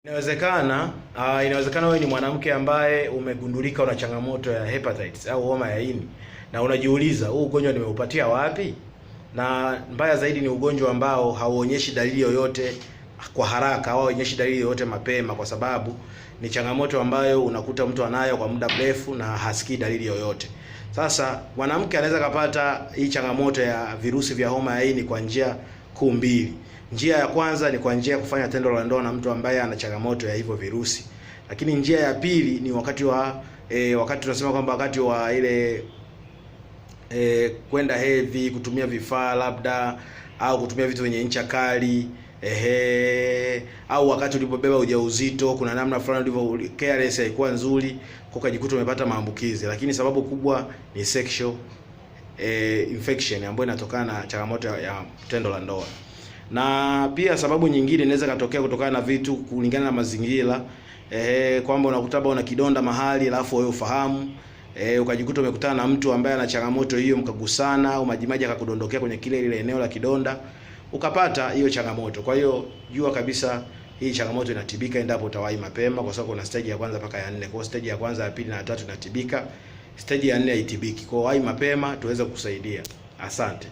Inawezekana inawezekana wewe ni mwanamke ambaye umegundulika una changamoto ya hepatitis au homa ya ini na unajiuliza huu ugonjwa nimeupatia wapi? Na mbaya zaidi ni ugonjwa ambao hauonyeshi dalili yoyote kwa haraka au hauonyeshi dalili yoyote mapema, kwa sababu ni changamoto ambayo unakuta mtu anayo kwa muda mrefu na hasikii dalili yoyote. Sasa mwanamke anaweza kapata hii changamoto ya virusi vya homa ya ini kwa njia kuu mbili. Njia ya kwanza ni kwa njia ya kufanya tendo la ndoa na mtu ambaye ana changamoto ya hivyo virusi, lakini njia ya pili ni wakati wa wakati tunasema kwamba wakati wa ile kwenda hedhi, kutumia vifaa labda au kutumia vitu vyenye ncha kali ehe, au wakati ulipobeba ujauzito, kuna namna fulani ulivyo careless, haikuwa nzuri, kwa ukajikuta umepata maambukizi. Lakini sababu kubwa ni sexual infection ambayo inatokana na changamoto ya tendo la ndoa. Na pia sababu nyingine inaweza katokea kutokana na vitu kulingana na mazingira kwamba unakuta una kidonda mahali alafu wewe ufahamu ukajikuta umekutana na mtu ambaye ana changamoto hiyo, mkagusana au majimaji akakudondokea kwenye kile ile eneo la kidonda ukapata hiyo changamoto. Kwa hiyo jua kabisa hii changamoto inatibika endapo utawahi mapema, kwa sababu kuna stage ya kwanza mpaka ya nne. Kwa hiyo stage ya kwanza, ya pili na ya tatu inatibika, stage ya nne haitibiki. Kwa hiyo wahi mapema tuweze kukusaidia. Asante.